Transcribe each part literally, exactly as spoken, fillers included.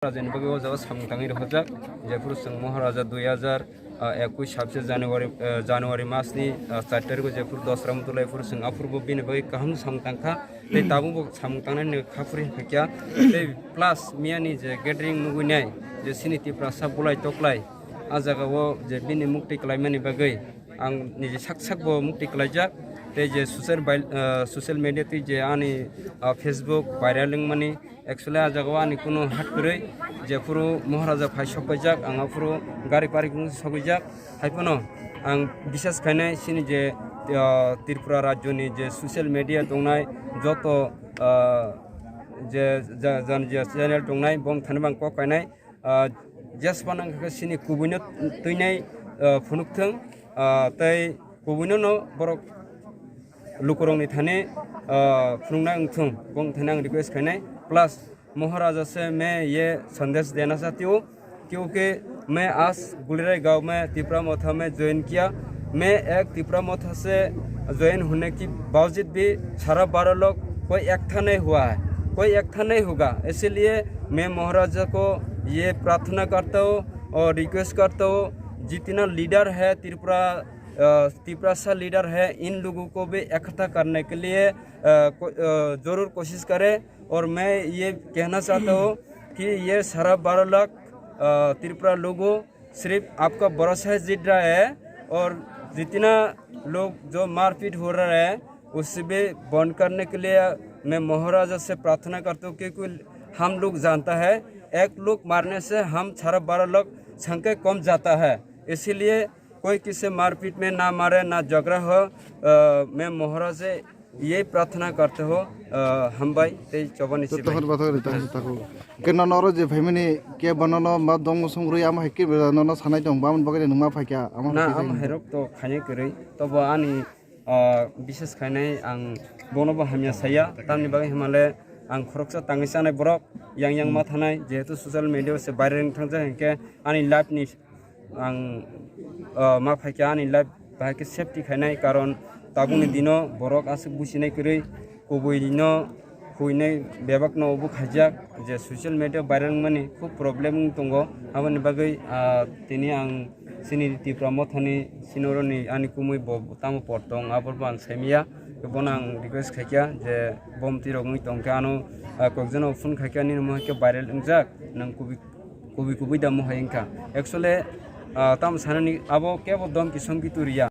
Maharaja ni bagwi o jaga samung tangwi rohorjak, jephuru chwng Maharaja dui hazar ekush sabse January, ah, January mas ni, ah, char tarikh o jephuru dosra motolai phuru chwng aphuru bo bini bagwi kaham samung tangkha, tei tabuk bo samung tangnani kha phuri kha kya, tei plus miyani je gathering nugwi nai, je chini Tiprasa bulai toklai, ah jaga o je bini mukti kwlaimani bagwi ang niji sak sak bo mukti kwlaijak, tei je social bai-, ah, social media twi je ani, ah, Facebook viral wngmani, actually, ah jaga o ani kunu hat kwrwi, jephuru Maharaja phai sokpaijak, ang aphuru gari parking sogwijak. Haiphano ang bisas khainai chini je, ah, Tripura rajyoni je social media tongnai, joto, ah, je ja-, jan je channel tongnai, bong thani bang kok kainai, ah, jesphano wngkha khe chini kubuino twinai, ah, phunukthwng, ah, tei kubuino no borok lukurokni thani, ah, phunukna wngthung, bong thani ang request khainai. Plus, Maharaja se main ye sandesh dena chahti hu, kyunki main aaj Gulirai gaon mein Tipra Motha mein join kiya. Main ek Tipra Motha se join hone ki bawajood bhi sara baro log koi ek tha nahi hua hai, koi ek tha nahi hoga. Isliye main Maharaja ko ye prarthana karta hu aur request karta hu, jitna leader hai Tripura, ah, Tiprasa leader hai, in logo ko bhi ekhatta karne ke liye, ah, ko-, ah, zarur koshish kare. Aur main ye kehna chahta hu ki ye sara baro lakh, ah, Tripura logo sirf aapka bharosa hai jeet raha hai, aur jitna log jo marpit ho raha hai, usse bhi bandh karne ke liye main Maharaja se prarthana karta hu, kyunki hum log janta hai, ek log marne se hum sara baro lakh sankhya kam jata hai, isliye koi kisi se marpit mein na mare, na jhagda ho, ah, main Maharaja se ye prarthana karta hu, ah, hambai tei chobani sibai. Tohor bathok ri tang tako. Ke nono oro je phaimani ke bonono ma dong song rwi ama hai ke nono sanai tong bamon bagwi nung ma phaikha ama. Na, ama hairok to khainai kwrwi. Tobo ani, ah, bisas khainai ang bono bo hamya saya. Tamni bagwi himale ang khoroksa tangwi chanai borok yang yang ma thanai, jehetu social media o se viral wng thangjak hinkhe ani life ni ang, ah, ma phaikha ani life bahai khe safety khainai, karon tabukni dino borok aswk businai kwrwi kubui no huinai bebak no obo khaijak je social media viral wngmani khub problem wng tongo. Aboni bagwi, ah, tini ang chini Tipra Mothani sinoroni ani kumui bo tamo por tong abo bo ang saimaya, bono ang request khaikha je bom twi rok wngwi tongkhe ano, ah, kokjano phone khaikha nini mohai khe viral wngjak nang kubui Kubui kubui da mohai wngkha. Actually, ah, tamo sanani abo kebo domki somki turiya.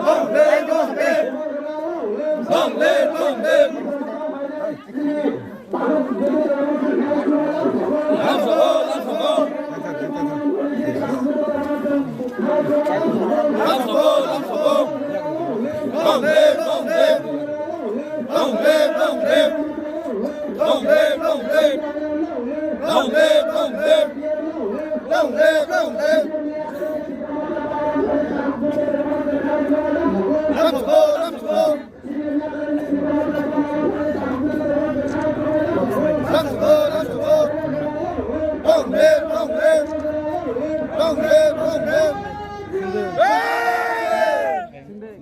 Long live, long live! Long live, long live! Long live, long live! Long live, long live!